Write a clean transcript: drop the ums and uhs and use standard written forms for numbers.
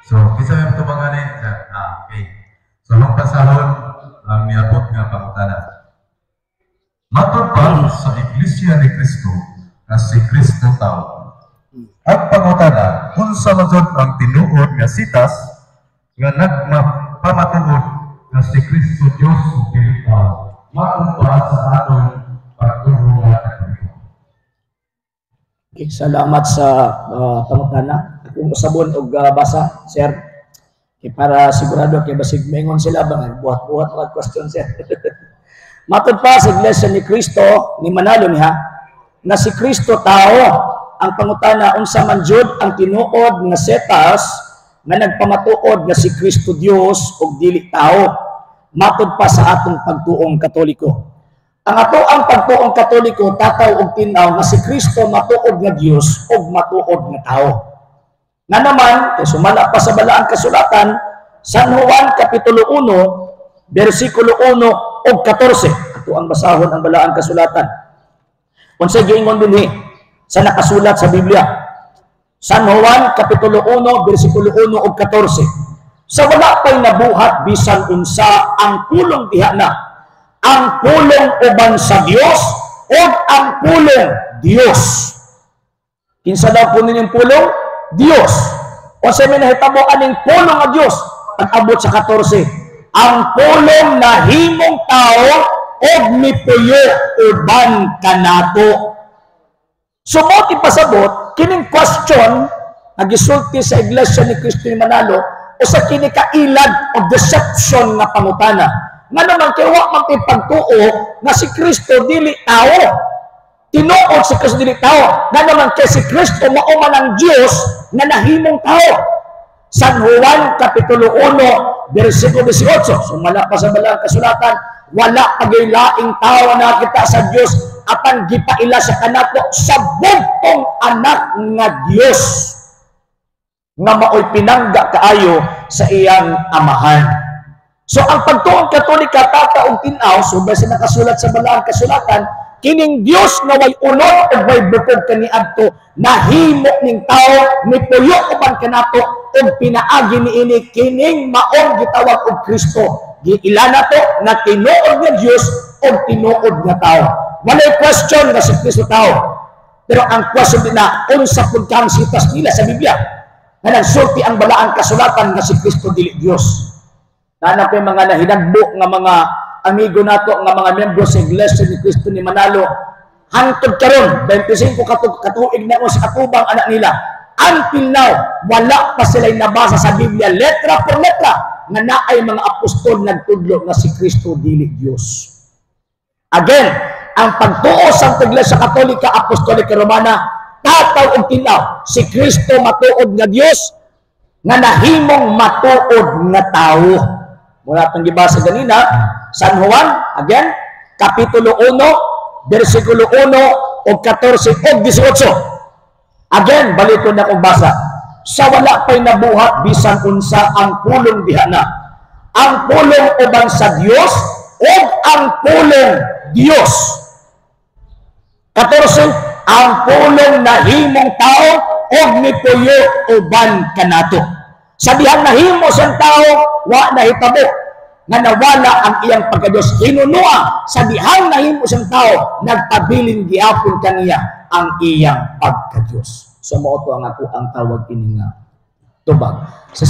So, kinsa may tubag ani? Ah, okay. So, among basahon ang niabot nga pangutana. Matod ba sa Iglesia ni Cristo nga si Cristo tao? Ang pangutana, unsa man jud ang tinuod nga sitas nga nagpamatuod nga si Cristo Dios ug dili tao? Matod ba sa atong pagtuo nga Katoliko? Okay, salamat sa pangutana. Akong usabon og basa, sir. Okay, para sigurado kay basig mengon sila ba nga buhat-buhat mga question, sir. Matod pa sa Iglesia ni Cristo ni Manalo niya na si Kristo tao. Ang pangutana, unsa man jud ang tinuod nga setas nga nagpamatuod nga si Kristo Dios ug dili tao, matod pa sa atong pagtuong Katoliko? Ang ato ang pagtuong Katoliko, tataw og tin-aw nga si Kristo matuod nga Dios ug matuod nga tao. Nga naman, kay sumala pa sa Balaang Kasulatan, San Juan Kapitulo 1, versikulo 1 ug 14. Ato ang basahon ang Balaang Kasulatan. Unsay giingon dinhi sa nakasulat sa Biblia? San Juan Kapitulo 1, versikulo 1 ug 14. Sa wala pa'y nabuhat bisan unsa, ang Pulong diha na. Ang Pulong uban sa Dios ug ang Pulong Dios. Kinsa daw po ninyong Pulong? Dios. O sa may nahitabo aning Pulong nga Dios? Pag-abot sa 14, ang Pulong nahimong tao og mipuyo uban kanato. So mo pasabot, kining question nga gisulti sa Iglesia ni Cristo ni Manalo, usa kini ka ilag o deception nga pangutana. Nga naman kay wa man tay pagtuo nga si Kristo dili tao. Tinuod si Kristo dili tao. Nga naman kay si Kristo mao man ang Dios nga nahimong tao. San Juan Kapitulo 1, versikulo 18. Sumala pa sa Balaang Kasulatan, wala pa laing tao na nakita sa Dios apan gipaila sa kanato sa bugtong Anak nga Dios nga maoy pinangga kaayo sa iyang Amahan. So ang pagtuong Katolika, tataw og tin-aw, subay sa nakasulat sa Balaang Kasulatan, kining Dios nga way unod ug way bukog kaniadto nahimo ning tao, mipuyo uban kanato ug pinaagi niini kining maong gitawag og Kristo. Giila nato nga tinuod nga Dios ug tinuod nga tao. Walay question nga si Kristo tao. Pero ang question din na unsa pud kang sitas nila sa Biblia nga nagsulti ang Balaang Kasulatan nga si Kristo dili Dios? Naa ko mga nahinagbo nga mga amigo nato nga mga membro sa Iglesia ni Cristo ni Manalo. Hangtod karon, 25 katuig na ko sa atubang anak nila. Until now, wala pa sila nabasa sa Biblia letra por letra nga naay mga apostol nagtudlo nga si Kristo dili Dios. Again, ang pagtuo sa Iglesia Katolika Apostolika Romana, tataw og tin-aw, si Kristo matuod nga Dios nga nahimong matuod nga tao. Mula itong gibasa ganina, San Juan, again, Kapitulo 1, versikulo 1 o 14 o 18. Again, balikon na kong basa. Sa wala pa'y nabuhat bisan unsa, ang Pulong diha na. Ang Pulong uban sa Dios ug ang Pulong Dios. 14, ang Pulong nahimong tao ug mipuyo uban kanato. Sa dihang nahimo siyang tao, wa nahitabo nga nawala ang iyang pagkadiyos. Hinunua, sa dihang nahimo siyang tao, nagpabilin gihapon kaniya ang iyang pagkadiyos. So mao to ang ako ang tawag ini nga tubag. Sa